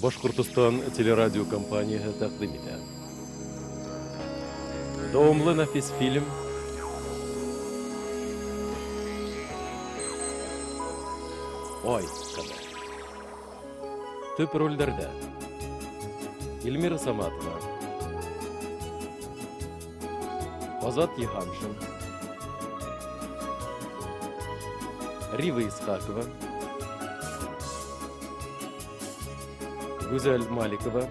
Башҡортостан телерадиокомпанияһы тәҡдим итә. Дауамлы нәфис фильм Ай ҡыҙы. Төп ролдәрҙә Эльмира Саматова, Азат Йыһаншин, Рива Исхакова, Гүзәл Маликова,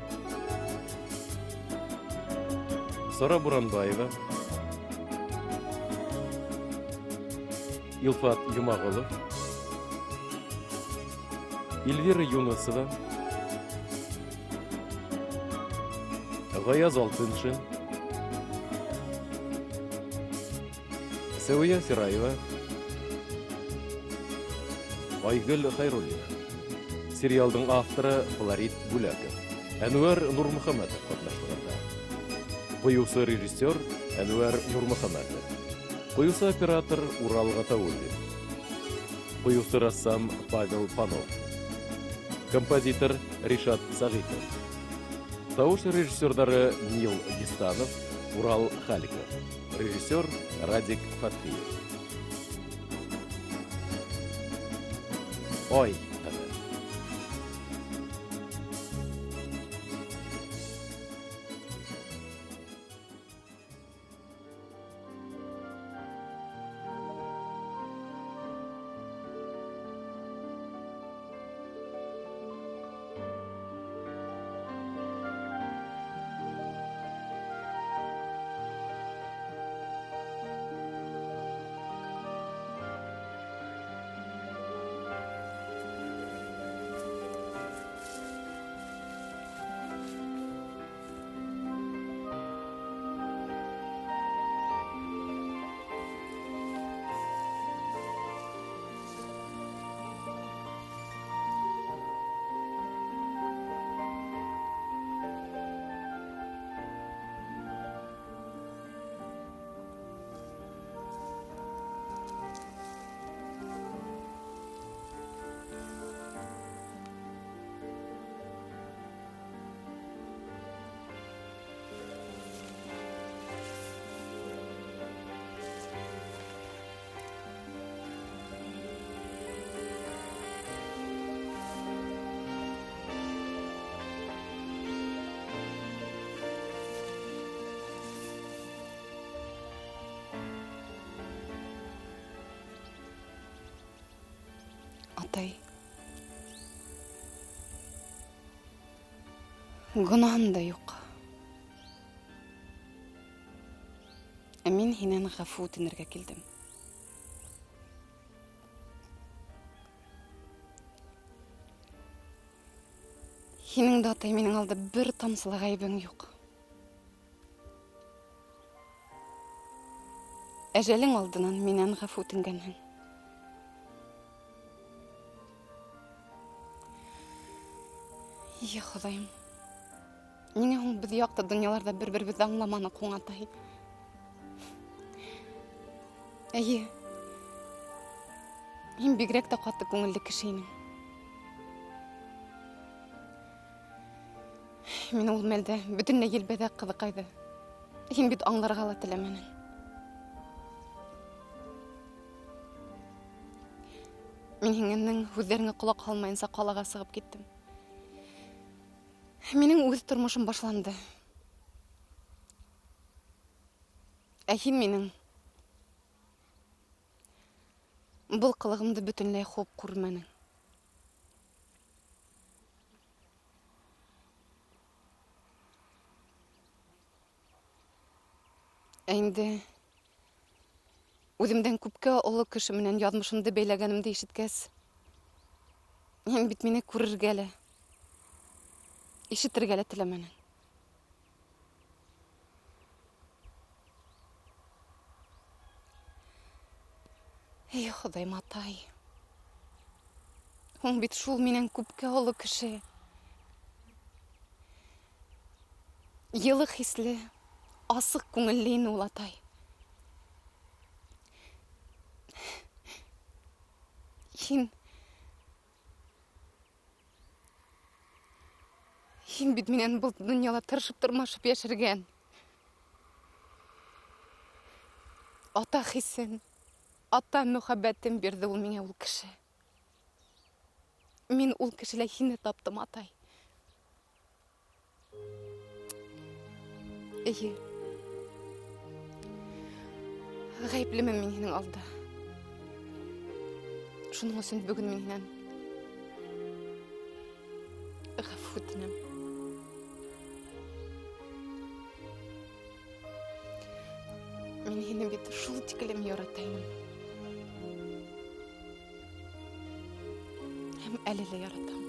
Сара Буранбаева, Илфат Юмағолов, Эльвира Юнысова, Гаяз Алтыншин, Сәүиә Сираева, Айгөл Хәйруллина. Сериалдың авторы Флорид Бүләков. Әнүәр Нурмөхәмәтов ҡатнашлығында. Ҡуйыусы режиссер Әнүәр Нурмөхәмәтов. Ҡуйыусы оператор Урал Гатауллин. Ҡуйыусы рәссам Павел Панов. Композитор Ришат Сәғитов. Тауыш режиссерҙары Нил Дистанов, Урал Халиков. Режиссер Радик Фәтхиев. Ай ҡыҙы. Атай. Гонаһым да юҡ. Ә мин һинән ғәфү үтенергә килдем. Һинең дә, атай, минең алда бер тамсы ла ғәйебең юҡ. Әжәлең алдынан минән ғәфү үтенгәнһең. Йә Хоҙайым, ниңә һуң беҙ яҡты донъяларҙа бер-беребеҙҙе аңламаныҡ һуң, атай? Эйе, һин бигерәк тә ҡаты күңелле кеше инең. Мин ул мәлдә бөтөнләй елбәҙәк ҡыҙыҡайҙы. Һин бит аңларға ла теләмәнең. Мин һинең һүҙҙәреңә ҡолаҡ һалмайынса ҡалаға сығып киттем. Минең үҙ тормошом башланды. Ә һин минең был ҡылығымды бөтөнләй хуп күрмәнең. Ә инде үҙемдән күпкә оло кеше менән яҙмышымды бәйләгәнемде ишеткәс, һин бит мине күрергә лә, ишетергә лә теләмәнең. Эй, Хоҙайым, атай. Һуң бит шул минән күпкә оло кеше. Йылы хисле, асыҡ күңелле ине ул атай. Һин Һин бит минән был донъяла тырышып-тырмашып йәшергән. Ата хисен, ата мөхәббәтен бирҙе ул миңә ул кеше. Мин ул кешелә һине таптым, атай. Эйе. Ғәйеплемен мин һинең алда. Шуның өсөн бөгөн мин һинән ғәфү үтенәм. Мин һине бит шул тиклем ярата инем. Һәм әле лә яратам.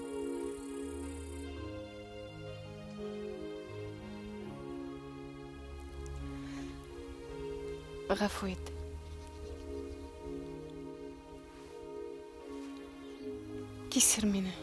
Ғәфү ит. Кисер мине.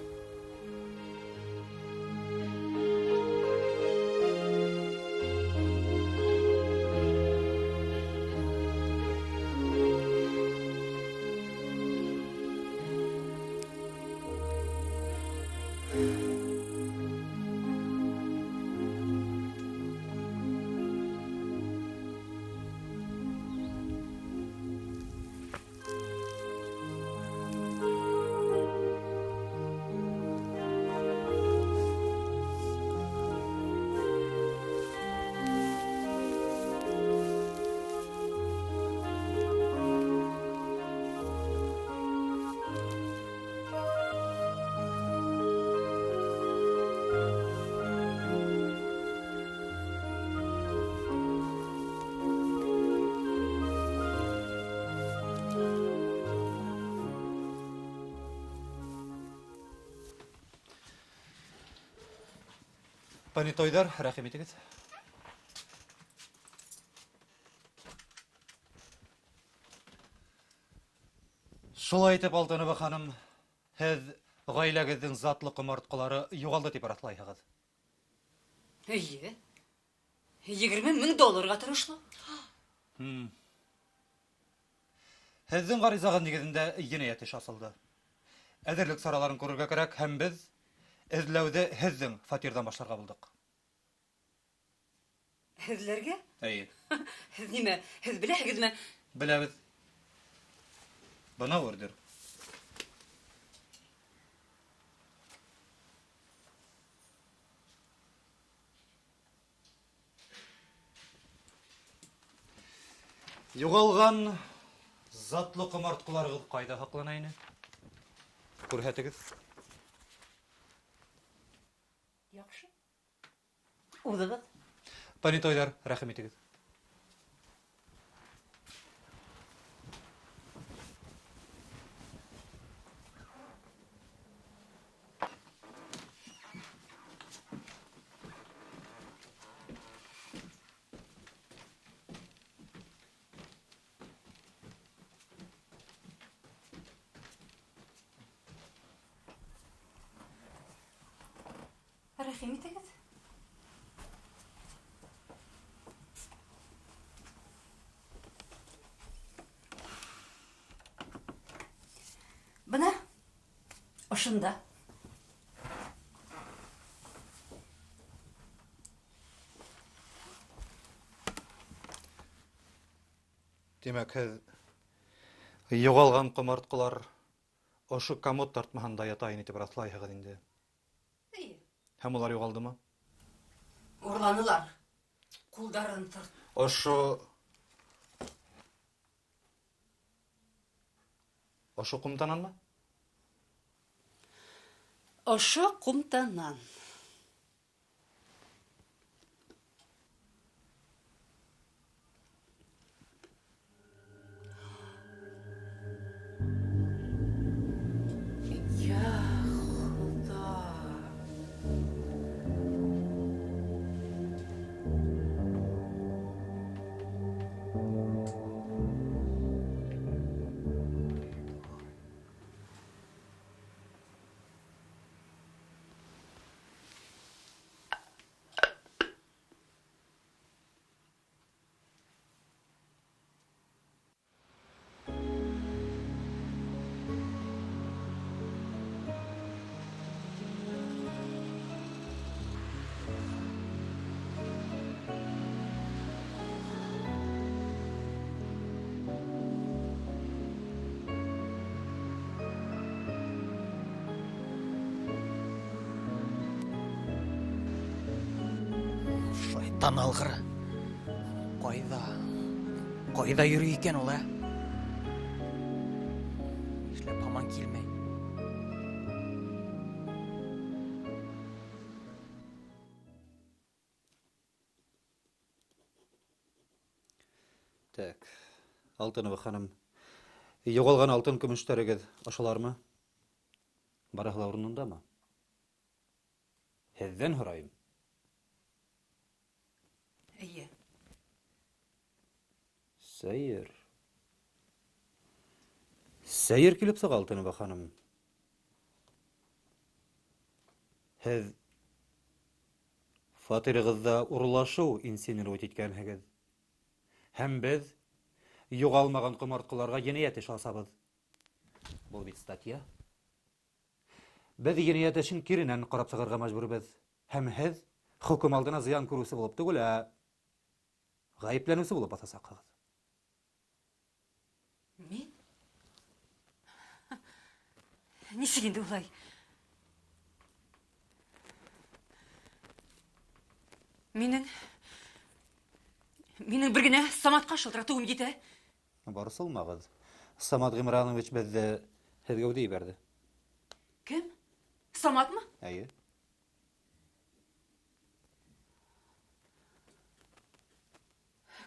Понятойҙар, рәхим итегеҙ. Шулай итеп, Алтынова ханым, һеҙ ғаиләгеҙҙең затлы ҡомартҡылары юғалды тип раҫлайһығыҙ. Эйе. 20 мең долларға торошло. Һеҙҙең ғаризағыҙ нигеҙендә енәйәт эше асылды. Әҙерлек сараларын күрергә кәрәк, һәм беҙ эҙләүҙе һеҙҙең фатирҙан башларға булдыҡ. Һеҙләргә? Эйе. Һеҙ нимә, һеҙ беләһегеҙме? Беләбеҙ. Бына ордер. Юғалған затлы ҡомартҡыларығыҙ ҡайҙа һаҡлана ине? Күрһәтегеҙ. Яҡшы. Уҙығыҙ. Понятойҙар, рәхим итегеҙ. Рәхим итегеҙ. Бына ошонда. Тимәк, һеҙ юғалған ҡомартҡылар ошо комод тартмаһында ята ине тип раҫлайһығыҙ инде. Эйе. Һәм улар юғалдымы? Урланылар. Ҡулдарын тарт. Ошо ҡумтананмы? Ошо ҡумтанан. Я Хоҙа. Шайтан алғыры. Ҡайҙа? Ҡайҙа йөрөй икән ул, ә? Нишләп һаман килмәй? Так, Алтынова ханым, юғалған алтын көмөштәрегеҙ ошолармы? Барыһы ла урынындамы? Һеҙҙән һорайым. Эйе. Сәйер. Сәйер килеп сыға, Алтынова ханым. Һеҙ фатирығыҙҙа урлашыу инсценировать иткәнһегеҙ. Һәм беҙ юғалмаған ҡомартҡыларға енәйәт эше асабыҙ. Был бит статья. Беҙ енәйәт эшен киренән ҡарап сығырға мәжбүрбеҙ. Һәм һеҙ хөкөм алдына зыян күреүсе булып түгел, ә ғәйепләнеүсе булып баҫасаҡһығыҙ. Мин? Нисек инде улай? Минең бер генә Саматҡа шылтыратыуым етә. Борсолмағыҙ. Самат Ғимранович беҙҙе һеҙгә үҙе ебәрҙе. Кем? Саматмы? Эйе.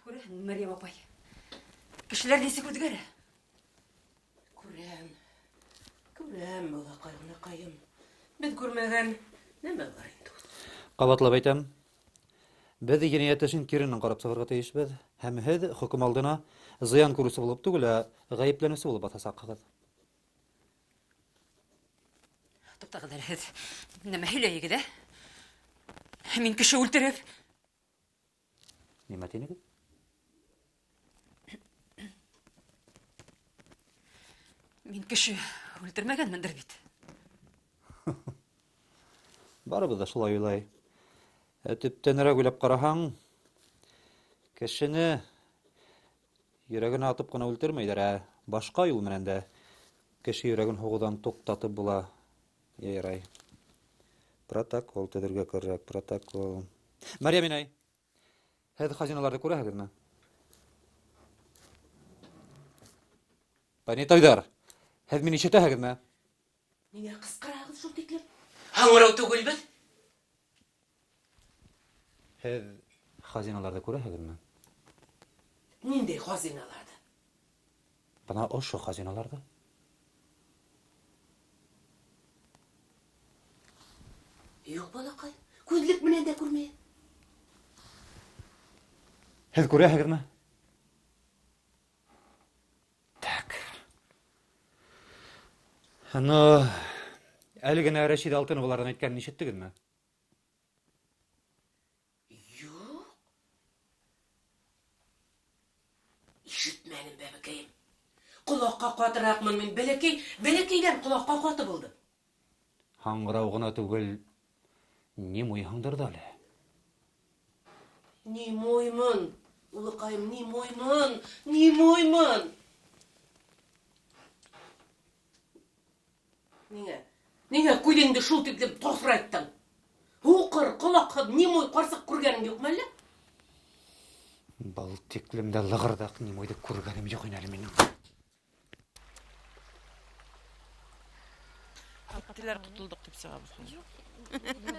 Күрәһең, Мәрйәм апай, кешеләр нисек үҙгәрә? Күрәм. Күрәм, балаҡай, ғынаҡайым. Беҙ күрмәгән нәмә бар инде ул? Ҡабатлап әйтәм, беҙ енәйәт эшен киренән ҡарап сығырға тейешбеҙ. Һәм һеҙ хөкөм алдына зыян күреүсе булып түгел, ә ғәйепләнеүсе булып баҫасаҡһығыҙ. Туҡтағыҙ әле, һеҙ нәмә һөйләйһегеҙ, ә? Мин кеше үлтереп. Нимә тинегеҙ? Мин кеше үлтермәгәнмендер бит. Барыбыҙ ҙа шулай уйлай. Ә төптәнерәк уйлап ҡараһаң, кешене йөрәгенә атып ҡына үлтермәйҙәр, ә башҡа юл менән дә кеше йөрәген һуғыуҙан туҡтатып була. Ярай. Протокол төҙөргә кәрәк, протокол. Мәрйәм инәй, һеҙ хазиналарҙы күрәһегеҙме? Понятойҙар, һеҙ мине ишетәһегеҙме? Ниңә ҡысҡыраһығыҙ шул тиклем? Һаңғырау түгелбеҙ. Һеҙ хазиналарҙы күрәһегеҙме? Ниндәй хазиналарҙы? Бына ошо хазиналарҙы. Юҡ, балаҡай, күҙлек менән дә күрмәйем. Һеҙ күрәһегеҙме? Так. Ну, әле генә Рәшид Алтыноваларҙан әйткәнен ишеттегеҙме? Юҡ. Ишетмәнем, бәбәкәйем. Ҡолаҡҡа ҡатыраҡмын мин, бәләкәй, бәләкәйҙән ҡолаҡҡа ҡаты булды. Һаңғырау ғына түгел, немой һаңдырҙы әле. Немоймын, улыҡайым, немоймын, немоймын. Ниңә? Ниңә күҙеңде шул тиклем таҫрайттың? Һуҡыр, ҡолаҡһыҙ, немой ҡарсыҡ күргәнең юҡмы әллә? Был тиклем дә лығырҙаҡ немойҙы күргәнем юҡ ине әле минең. Киттеләр, ҡотолдоҡ тип сығабыҙ. Юҡ,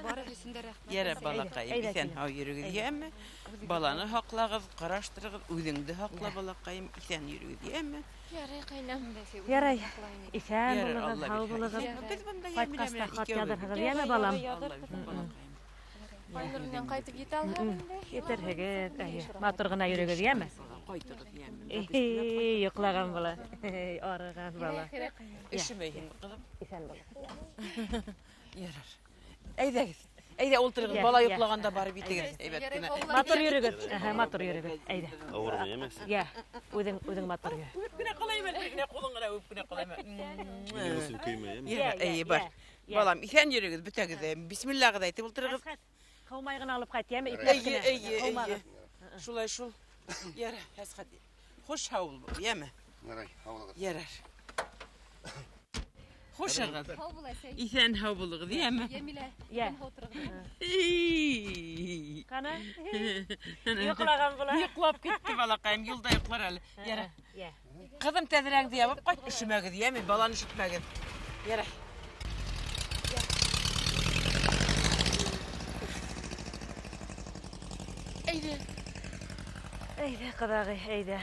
барыһы өсөн дә рәхмәт. Йәрә, балаҡайым, иҫән һау йөрөгөҙ, йәме? Баланы һаҡлағыҙ, ҡараштырығыҙ, үҙеңде һаҡла, балаҡайым, иҫән йөрөгөҙ, йәме? Ярай, ҡайнам. Ярай, иҫән Ярай, булығыҙ, Алла һау бирһә. булығыҙ. Беҙ бында йәме, Ҡайтҡас та йәме, хат икәүбеҙ. яҙырһығыҙ, йәме, балам? Алла бирһә, балаҡайым. Айнур менән ҡайтып етә алһаң инде. Етерһегеҙ, әйе. Матур ғына йөрөгөҙ, йәме? Ҡайтығыҙ, йәме. Эй, йоҡлаған бала. Эй, арыған бала. Өшөмәйһеңме, ҡыҙым? Иҫән бул. Ярар. Әйҙәгеҙ. Әйҙә, ултырығыҙ. Йә, Бала йә. йоҡлағанда барып етегеҙ. Әйбәт кенә. Матур йөрөгөҙ. Әһә, матур йөрөгөҙ. Әйҙә. Ауырмы, йәме? Йә, үҙең матур йөр. Үп кенә ҡалайым әле, бер генә ҡулың ғына үп кенә ҡалайым. Минең өсөн көймә, йәме? Йә, әйе, бар. Йә, йә. Балам, иҫән йөрөгөҙ, бөтәгеҙ ҙә. Бисмиллағыҙ әйтеп ултырығыҙ. Әсхәт, ҡаумай ғына алып ҡайт, йәме? Ипләп Эйе, кенә. эйе, эйе. Ҡаумағыҙ. Шулай шул. Ярар, Әсхәт. Хуш һау бул, йәме? Ярай, һау булығыҙ. Ярар. Хушығыҙ. Иҫән һау булығыҙ, йәме? Йәмилә, Йә. һау тороғоҙ. Ҡана. Йоҡлаған була. Йоҡлап китте балаҡайым, юлда йоҡлар әле. Ярай. Йә. Ҡыҙым, тәҙрәңде ябып ҡайт, өшөмәгеҙ, йәме, баланы өшөтмәгеҙ. Ярай. Әйҙә. Әйҙә, ҡоҙағый, әйҙә.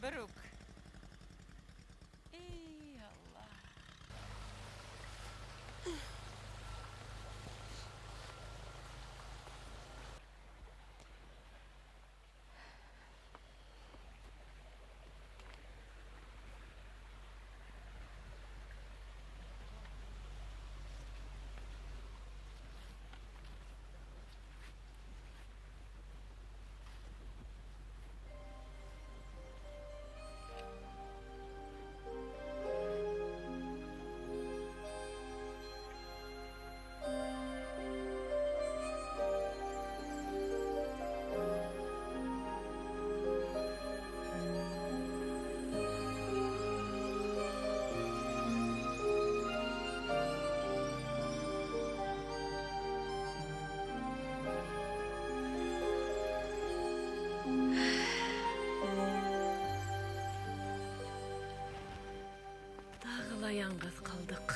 Берүк. Эй, Алла. Тағы ла яңғыҙ ҡалдыҡ.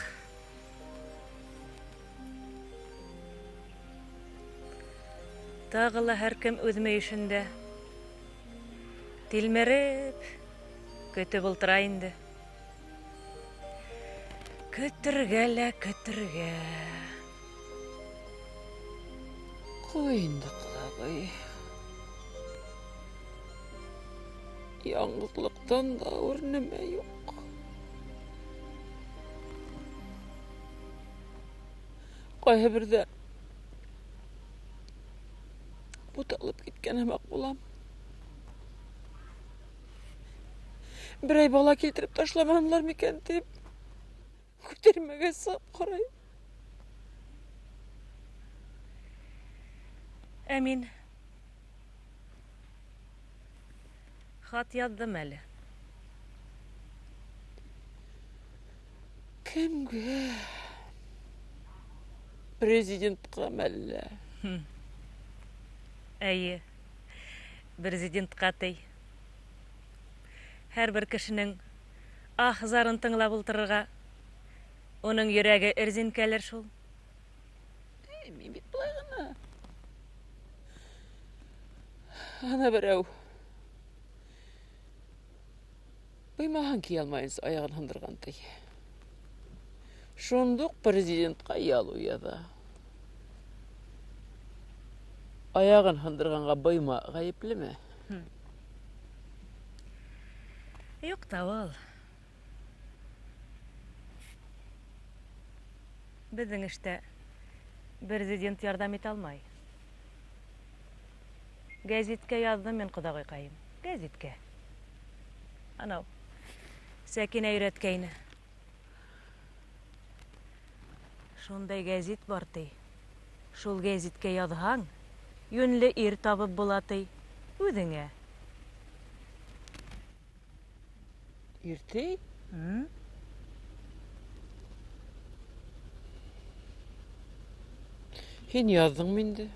Тағы ла һәр кем үҙ мөйөшөндә. Тилмереп, көтөп ултыра инде. Көтөргә лә көтөргә. Ҡуй инде, ҡоҙағый. Яңғыҙлыҡтан да ауыр нәмә юҡ. Ҡайһы берҙә буталып киткән һымаҡ булам. Берәй бала килтереп ташламанылар микән тип күтәрмәгә сығып ҡарайым. Ә мин хат яҙҙым әле. Кемгә? Президентҡа мәллә? Эйе, президентҡа ти. Һәр бер кешенең аһ-зарын тыңлап ултырырға уның йөрәге эрзинкәлер шул. Эй, мин бит былай ғына. Ана берәү быймаһын кейә алмайынса аяғын һындырған ти. Шундуҡ президентҡа ялыу яҙа. Аяғын һындырғанға быйма ғәйеплеме? Юҡ та ул. Беҙҙең эштә президент ярҙам итә алмай. Гәзиткә яҙҙым мин, ҡоҙағыйҡайым. Гәзиткә. Анау, Сәкинә өйрәткәйне. Шундай гәзит бар ти. Шул гәзиткә яҙһаң, йүнле ир табып була ти. Үҙеңә. Ир ти? Һин яҙҙыңмы инде?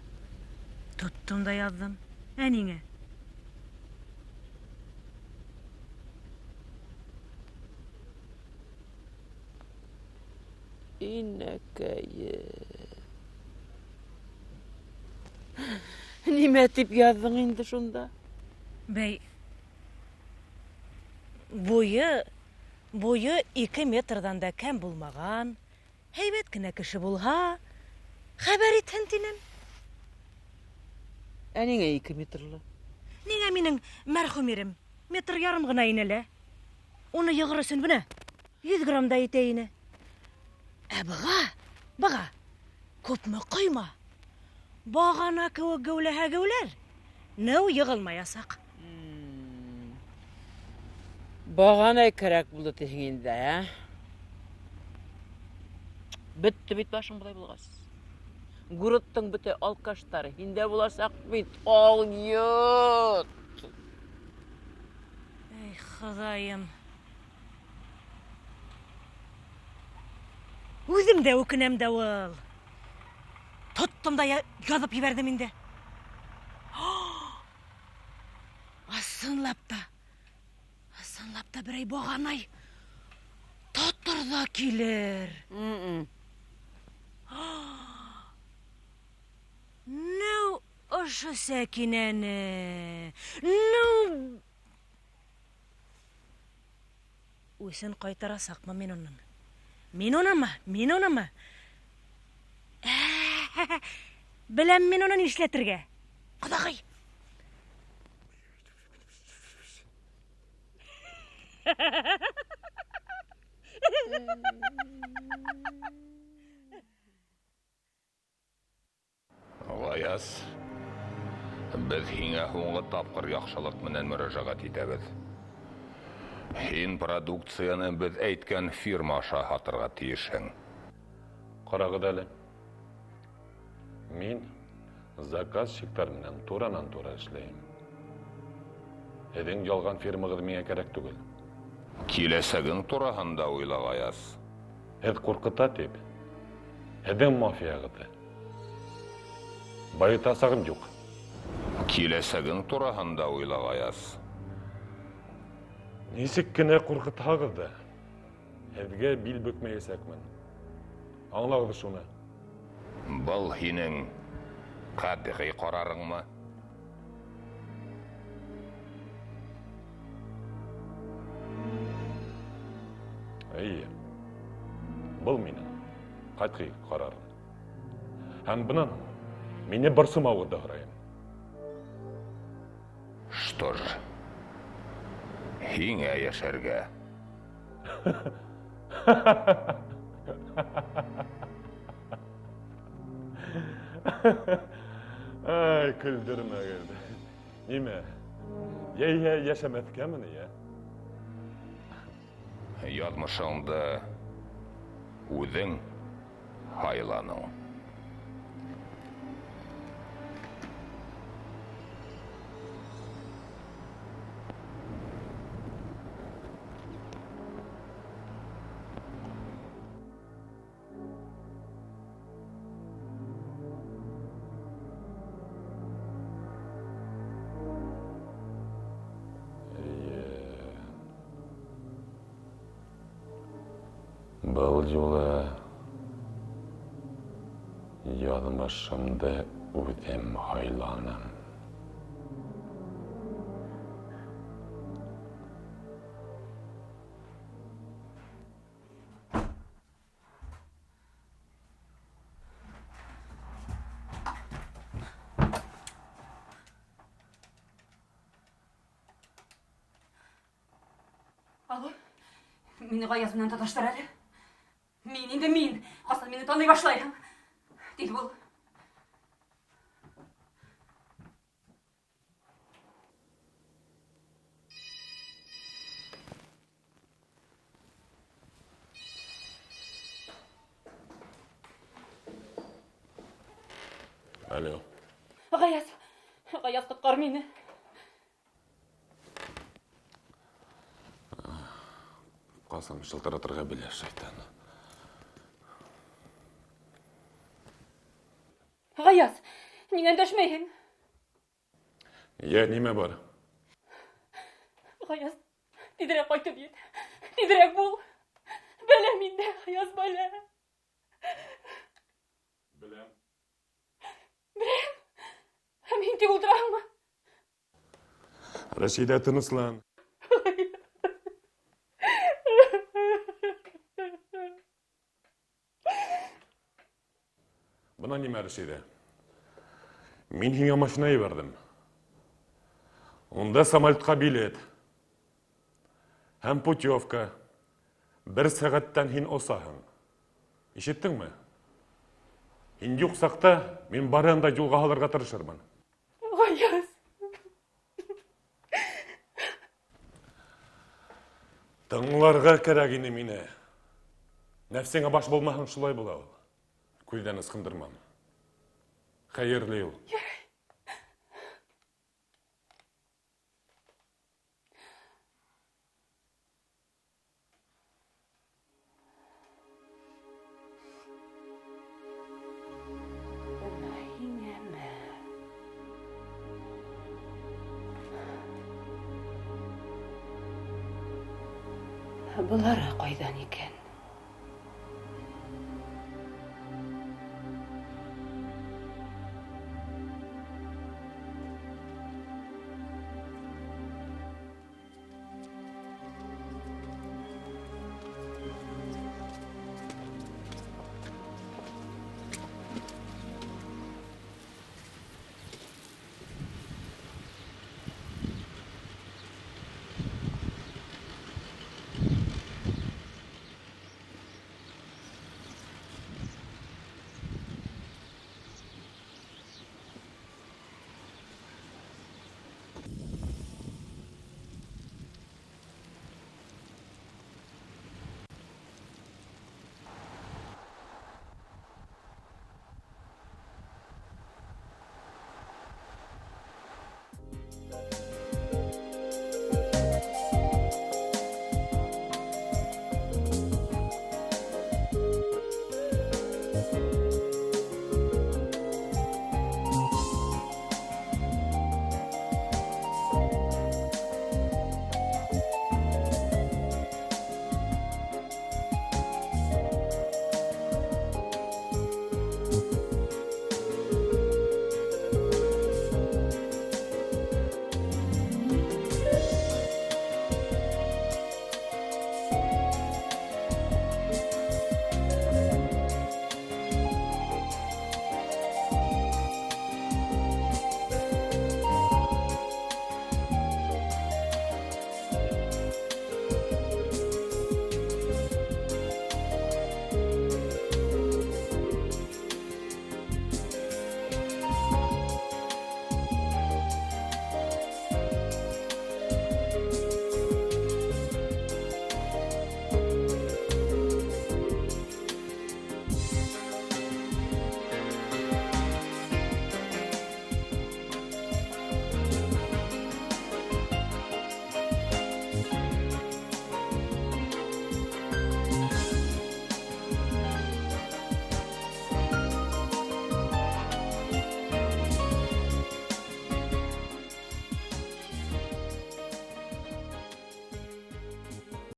Тоттом да яҙҙым. Ә ниңә? Инәкәйе. Нимә тип яҙҙың инде шунда? Бәй, буйы 2 метрҙан да кәм булмаған, һәйбәт кенә кеше булһа, хәбәр итһен тинем. Ә ниңә 2 метрлы? Ниңә минең мәрхүм ирем метр ярым ғына ине лә? Уны йығыр өсөн бына 100 грамм да итә ине. Ә быға, күпме ҡойма, бағана кеүек геүләһә геүләр, нәү йығылмаясаҡ. Бағана кәрәк булды тиһең инде, ә? Бөттө бит башың былай булғас. Городтың бөтә алкаштары һиндә буласаҡ бит, алйот! Эй, Хоҙайым! Үҙем дә үкенәм дә ул. Тоттом да яҙып ебәрҙем инде. Ысынлап та берәй бағанай тотор ҙа килер. Ну, ошо Сәкинәне. Ну, үсен ҡайтарасаҡмы мин уның? Мин унымы? Беләм мин уны нишләтергә. Ҡоҙағый. Ғаяз, беҙ һиңә һуңғы тапҡыр яҡшылыҡ менән мөрәжәғәт итәбеҙ. Һин продукцияны беҙ әйткән фирма аша һатырға тейешһең. Ҡарағыҙ әле. Мин заказчиктар менән туранан-тура эшләйем. Һеҙҙең ялған фирмағыҙ миңә кәрәк түгел. Киләсәгең тураһында уйла, Ғаяз. Һеҙ ҡурҡыта тип, һеҙҙең мафияғыҙҙы байытасағым юҡ. Киләсәгең тураһында уйла, Ғаяз. Нисек кенә ҡурҡытһағыҙ ҙа, һеҙгә бил бөкмәйәсәкмен. Аңлағыҙ шуны. Был һинең ҡәтғи ҡарарыңмы? Эйе, был минең ҡәтғи ҡарарым. Һәм бынан мине борсомауығыҙҙы һорайым. Что ж, һиңә йәшәргә. Ай, көлдөрмәгеҙ. Нимә? Йәйһә йәшәмәҫкәме ни, ә? Яҙмышыңды үҙең һайланың. Был юлы яҙмышымды үҙем һайланым. Алло, мине Ғаяз менән таныштыр әле. Мин инде мин. Ҡасан мине таный башлайһың? Тиҙ бул. Алло. Ғаяз, Ғаяз, ҡотҡар мине. Ҡасан шылтыратырға белә, шайтан. Ғаяз, ниңә өндәшмәйһең? Йә, нимә бар? Ғаяз, тиҙерәк ҡайтып ет. Тиҙерәк бул. Бәлә миндә, Ғаяз, бәлә. Беләм. Беләм? Һәм һин тик ултыраһыңмы? Рәшиҙә, тыныслан. Бына нимә, Рәшиҙә? Мин һиңә машина ебәрҙем. Унда самолетҡа билет һәм путевка. Бер сәғәттән һин осаһың. Ишеттеңме? Һин юҡ саҡта мин барыһын да юлға һалырға тырышырмын. Ғаяз. Тыңларға кәрәк ине мине. Нәфсеңә баш булмаһаң, шулай була ул. Күҙҙән ысҡындырмам. Хәйерле юл. Ярай. Былары ҡайҙан икән?